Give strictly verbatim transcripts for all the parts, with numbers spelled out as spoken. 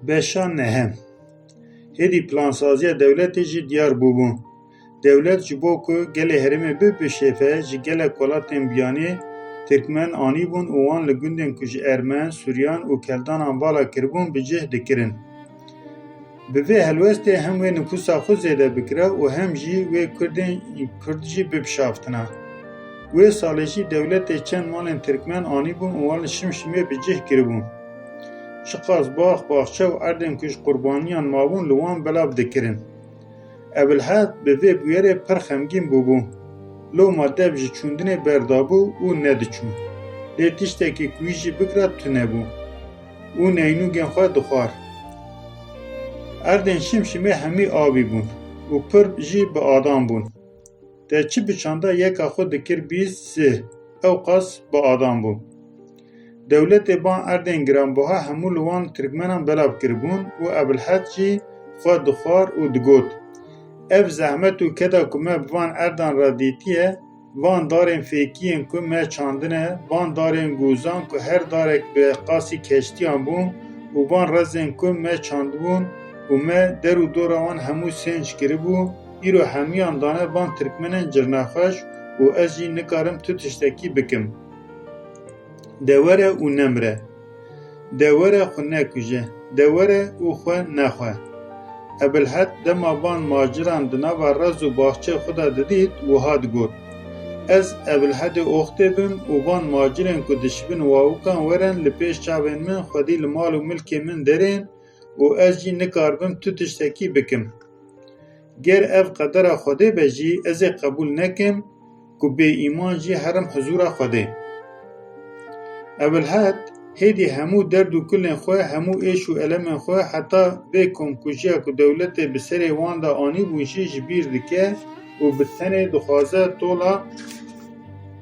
Beşa nehê. Hêdî plansaziya dewletê jî diyar bûbû. Dewlet ji bo ku gelê herêmê bibişêfe, ji gelek welatên biyanî Tirkmen anîbûn û wan li gundên ku ji Ermen, Suryan û Keldanan vala kiribûn bi cih dikirin. Bi vê helwestê hem wê nifûsa xwe zêde bikira û hem jî wê Kurdên Kurd jî bibişaftina. Wê salê jî dewletê çend malên Tirkmen anîbûn û wan li Şimşimê bi cih kiribûn. Çiqas bax, baxçe û erdên ku ji qurbaniyan mabûn li wan belav dikirin. Ebilhed bi vê bûyerê pir xemgîn bûbû. Loma dev ji çûndinê berdabû û nediçû. Lê tiştekî ku wî jî bikira tune bû û neynûgên xwe dixwar. Erdên Şimşimê hemî avî bûn û pir jî bi adan bûn. Te çi biçanda yeka xwe dikir bîst sih, ewqas bi adan bû. Dewletê van erdên giranbiha hemû li wan Tirkmenan belav kiribûn û Ebilhed jî xwe dixwar û digot, Ev zehmet û keda ku me bi van erdan re dîtiye, van darên fêkiyên ku me çandine, van darên gûzan ku her darek bi qasî keştiyan bûn û van rezên ku me çandibûn û me der û dora wan hemû sênc kiribû, îro hemiyan dane van Tirkmenên cirnexweş û ez jî nikarim tu tiştekî bikim. De were û nemire. De were xwe nekuje. De were û xwe nexwe. Ebilhed dema van maciran di nava rez û baxçeyê xwe de didît, wiha digot, Ez Ebilhedê Oxtê bim û van macirên ku dişibin wawikan werin li pêş çavên min xwedî li mal û milkê min derên û ez jî nikaribim tu tiştekî bikim. Ger ev qedera Xwedê be jî ez ê qebûl nekim ku bêîman jî herim hizûra Xwedê. Ebilhed hêdî hemû derd û kulên xwe, hemû êş û elemên xwe, heta vê komkujiya ku dewletê bi serê wan de anîbûn jî ji bîr dike û bi tenê dixwaze tola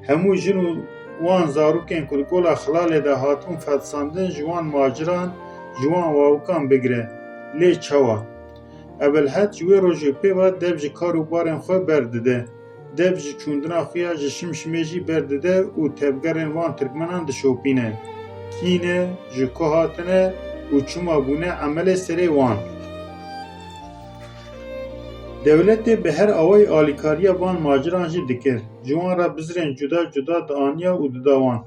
hemû jin û wan zarokên ku li Gola Xilalê de hatibûn fetisandin ji wan maciran, ji wan wawikan bigire. Lê çawa? Ebilhed ji wê rojê pê ve dev ji kar û barên xwe berdide. Dev ji çûndina xwe ya ji Şimşimê jî berdide û tevgerên van Tirkmenan dişopîne. Kî ne, ji ku hatine û çima bûne emelê serê wan. Dewletê bi her awayî alîkariya van maciran jî dikir. Ji wan re bizrên cuda cuda dianiya û dida wan.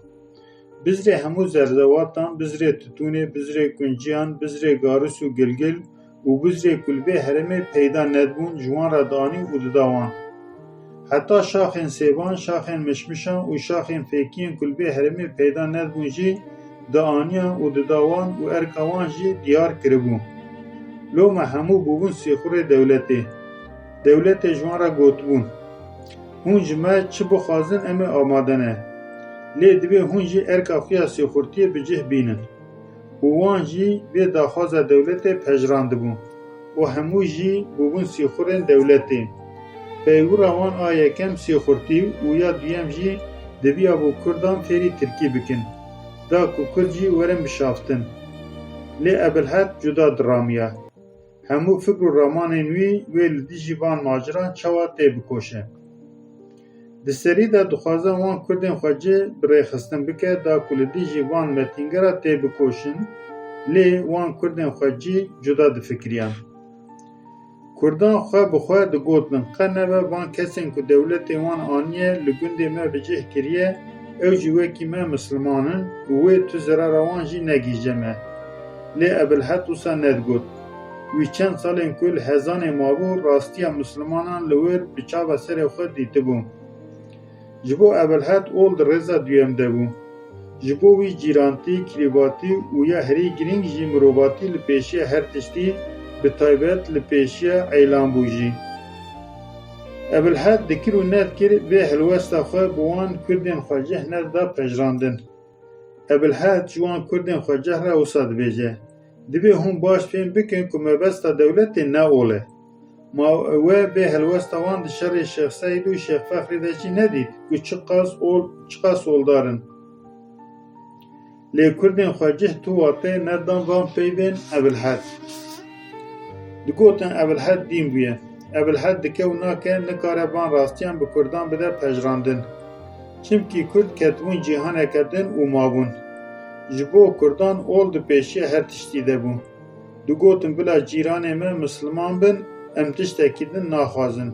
Bizrê hemû zerzewatan, bizrê titûnê, bizrê kunciyan, bizrê garis û gilgil û bizrê ku li vê herêmê peyda nedibûn, ji wan re dianî û dida wan. Heta şaxên sêvan, şaxên mişmişan û şaxên fêkiyên ku li vê herêmê peyda nedibûn jî dianiyan û dida wan û erka wan jî diyar kiribû. Loma hemû bûbûn sîxurê dewletê. Dewletê ji wan re gotibûn, Hûn ji me çi bixwazin, em ê amade ne. Lê divê hûn jî erka xwe ya sîxurtiyê bi cih bînin. Û wan jî vê daxwaza dewletê pejirandibûn û hemû jî bûbûn sîxurên dewletê. Peywira wan a yekem sîxurtî û ya duyem jî diviyabû Kurdan fêrî tirkî bikin, da ku Kurd jî werin bişaftin. Lê Ebilhed cuda diramiya. Hemû fikr û ramanên wî wê li dijî van maciran çawa tê bikoşe. Di serî de dixwaze wan Kurdên xwe cih bi rêxistin bike, da ku li dijî van metîngera tê bikoşin, lê wan Kurdên xwe cih cuda difikiriyan. Kurdan xwe bi xwe digotin, qe nebe van kesên ku dewletê wan aniye li gundê me bi cih kiriye, ew jî wekî me misilman in û wê tu zerara wan jî negihîje me. Lê Ebilhed wisa nedigot. Wî çend salên ku li Hezanê mabû, rastiya misilmanan li wir bi çava serê xwe dîtibû. Ji bo Ebilhed ol di rêza duyem de bû. Ji bo wî cîrantî, kirîbatî û ya herî girîng jî mirovatî li pêşiya her tiştî, bi taybet li pêşiya eylan bû jî. Ebilhed dikir û nedikir vê helwesta xwe bi wan Kurdên xwecih nedida pejirandin. Ebilhed ji wan Kurdên xwecih re wisa dibêje, Divê hûn baş fêm bikin ku mebesta dewletê ne ol e. Ma we vê helwesta wan di şerê Şêx Seîd û Şêx Fexrî de jî nedît ku çiqas ol, çiqas oldar in? Lê Kurdên xwecih tu wateyê nedan van peyvên Ebilhed. Digotin Ebilhed dîn bûye. Ebilhed dike û nake, nikare van rastiyan bi Kurdan bide pejirandin. Çimkî Kurd ketibûn cîhaneke din û mabûn. Ji bo Kurdan ol di pêşiya her tiştî de bû. Digotin, bila cîranê me misliman bin, em tiştekî din naxwazin.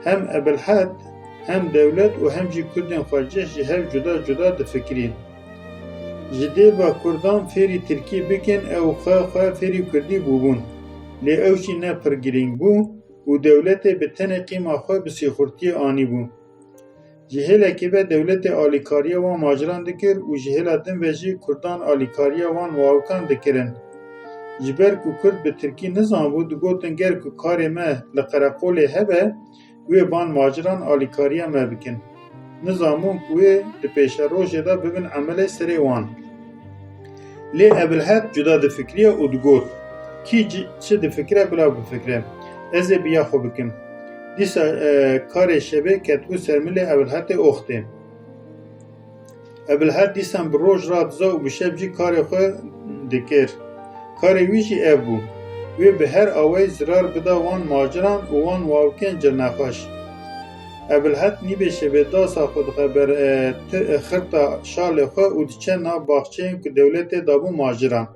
Hem Ebilhed, hem dewlet û hem jî kurdên xwecih ji hev cuda cuda difikirîn. Ji dê ba kurdan fêrî tirkî bikin, ew xwe xwe fêrî kurdî bûbûn. Lê ew jî ne pir girîng bû û dewletê bi tenê qîma xwe bi sîxurtiyê anîbû. Ji hêlekê ve dewletê alîkariya wan maciran dikir û ji hêla din ve jî kurdan alîkariya wan wawikan dikirin. Ji ber ku kurd bi tirkî nizanbû, digotin, ger ku karê me li qereqolê hebe, wê van maciran alîkariya me bikin. Nizanbûn ku wê di pêşerojê de bibin emelê serê wan. Lê Ebilhed cuda difikiriye û digot, kî çi difikire bila bifikire. Ez ê bi ya xwe bikim. Dîsa e, karê şevê ketibû ser milê Ebilhedê oxtê. Ebilhed dîsan bi roj radiza û bi şev jî karê xwe dikir. Karê wî jî ev bû. Wê bi her awayî zirar bida wan maciran û wan wawikên cilnexweş. Ebilhed nîvê şevê dasa xwe dixe ber e, ti- e, xirta şalê xwe û diçe nav baxçeyên ku dewletê dabû maciran.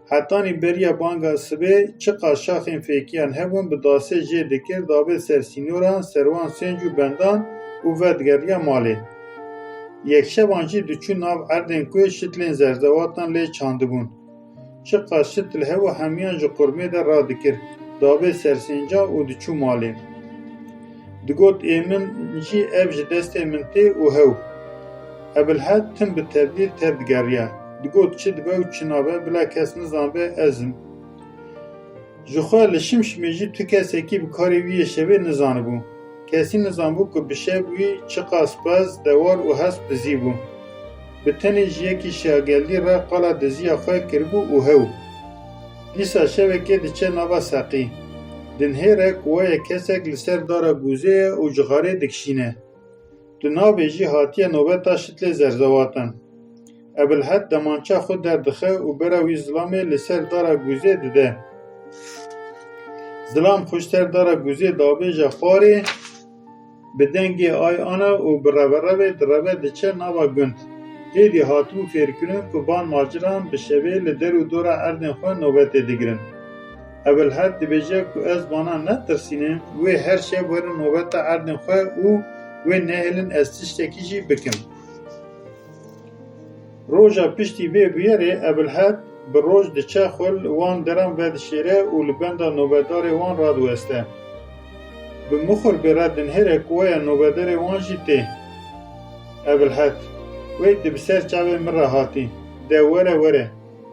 Hetanî beriya banga sibê çiqas şaxên fêkiyan hebûn, bi dasê jê dikir, dabê ser sînoran, ser wan sênc û bendan û vedigeriya malê. Yekşevan jî diçû nav erdên ku şitlên zerzewatan lê çandibûn. Çiqas şitl hebû hemiyan ji qurmê de radikir, dabê ser sêncan û diçû malê. Digot, ê min jî ev ji destê min tê û hew. Ebilhed tim bi tevdîr tev digeriya. Digot, çi dibe û çi nabe, bila kes nizanbe ez im. Ji xwe li Şimşimê jî tu kesekî bi karê wî yê şevê nizanibû. Kesî nizanbû ku bi şev wî çiqas pez, dewar û hesp dizîbû. Bi tenê ji yekî şageldî re qala diziya xwe kiribû û hew. Dîsa şevekê diçe nava seqî. Dinhêre ku waya kesek li ser dara gûzê ye û cixarê dikişîne. Tu nabêjî hatiye nobeta şitlê zerzewatan. Ebilhed demança xwe derdixe û bera wî zilamê li ser dara gûzê dide. Zilam xwe ji ser dara gûzê dabêje xwarê, bi dengê ay ana û bi reverevê direve diçe nava gund. Êdî hatibû fêrkirin ku van maciran bi şevê li der û dora erdên xwe nobetê digirin. Ebilhed dibêje ku ez vana netirsînim, wê her şev werin nobeta erdên xwe û wê nehêlin ez tiştekî jî bikim. Roja piştî vê bûyerê Ebilhed bi roj diçe xwe li wan deran vedişêre û li benda nobedarê wan radiweste. Bi mixurbê re dinhêre ku waya nobedarê wan jî tê. Ebilhed, wey tu bi ser çavê min re hatî. De were were.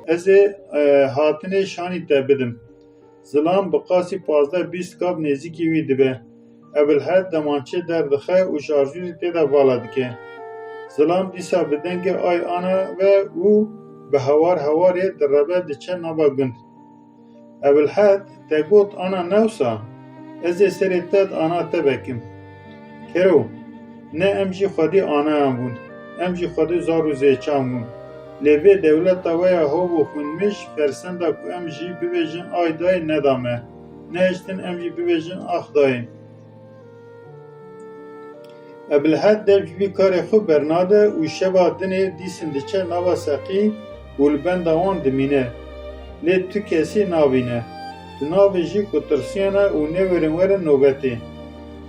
Ez ê e, hatinê şanî te bidim. Zilam bi qasî pazdeh bîst gav nêzîkî wî dibe. Ebilhed demançê derdixe û şarjûrî tê de vala dike. Zilam dîsa bi dengê ay ana ve û bi hewar hewarê direve diçe nava gund. Ebilhed, te got ana ne wisa? Ez ê serê te di ana te vekim. Kero, ne em jî xwedî anayan bûn, em jî xwedî zar û zêçan bûn. Lê vê dewleta we ya hov û xwînmij fersenda ku em jî bibêjin ay dayê neda me. Nehiştin em jî bibêjin ax dayê. Ebilhed dev ji vî karê xwe bernade û şeva dinê dîsin diçe nava seqî û li benda wan dimîne. Lê tu kesî nabîne. Tu nabêjî ku tirsiyane û newêrin werin nobetê.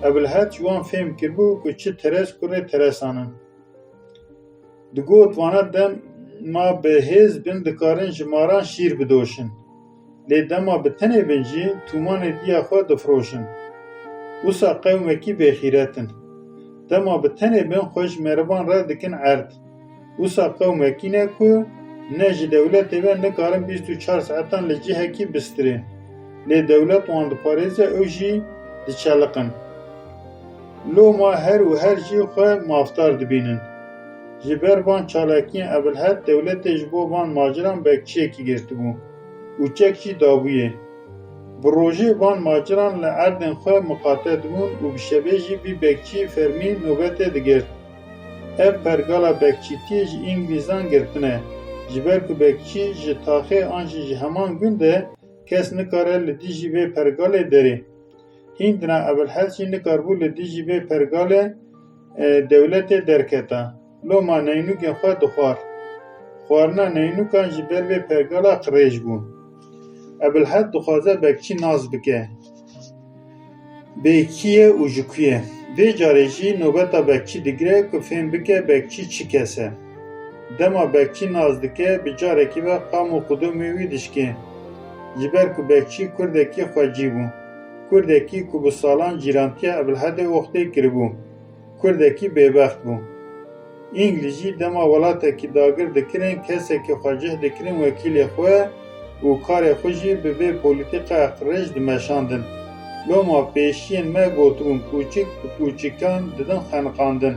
Ebilhed ji wan fêm kiribû ku çi teres kurê teresan in. Digot, vana dema bi hêz bin dikarin ji maran şîr bidoşin. Lê dema bi tenê bin jî tûmanê diya xwe difiroşin. Wisa qewmekî bêxîret in. Dema bi tenê bin xwe ji merivan re dikin erd. Wisa qewmekî ne ku ne ji dewletê ve nikarin bîst û çar saetan li cihekî bistirê. Lê dewlet wan diparêze, ew jî diçeliqin. Loma her û her jî xwe mafdar dibînin. Ji ber van çalakiyên Ebilhed dewletê ji bo van maciran bekçiyekî girtibû û çek jî dabûyê. Bi rojê van maciran li erdên xwe miqate dibûn û bi şevê jî vî bekçî fermî nobetê digirt. Ev pergala bekçîtiyê ji Îngilîzan girtine, ji ber ku bekçî ji taxê an jî ji heman gund e, kes nikare li dijî vê pergalê derê. Hîndina Ebilhed jî nikaribû li dijî vê pergalê, e, dewletê derketa. Loma neynûkên xwe dixwar. Xwarina neynûkan ji ber vê pergala qirêj bû. Ebilhed dixwaze Bekçî nas bike. Bê kî ye û ji ku ye? Vê carê jî nobeta Bekçî digire ku fêm bike Bekçî çi kes e. Dema Bekçî nas dike, bi carekî ve qam û qudumê wî dişkê. Ji ber ku Bekçî kurdekî xwecî bû. Kurdekî ku bi salan cîrantiya Ebilhedê oxtê kiribû. Kurdekî bêbext bû. Îngilîz jî dema welatekî dagir dikirin, kesekî xwe cih dikirin wekîlê xwe û karê xwe jî bi vê polîtîkaya qirêj dimeşandin. Loma pêşiyên me gotibûn, kûçik bi kûçikan didin xeniqandin.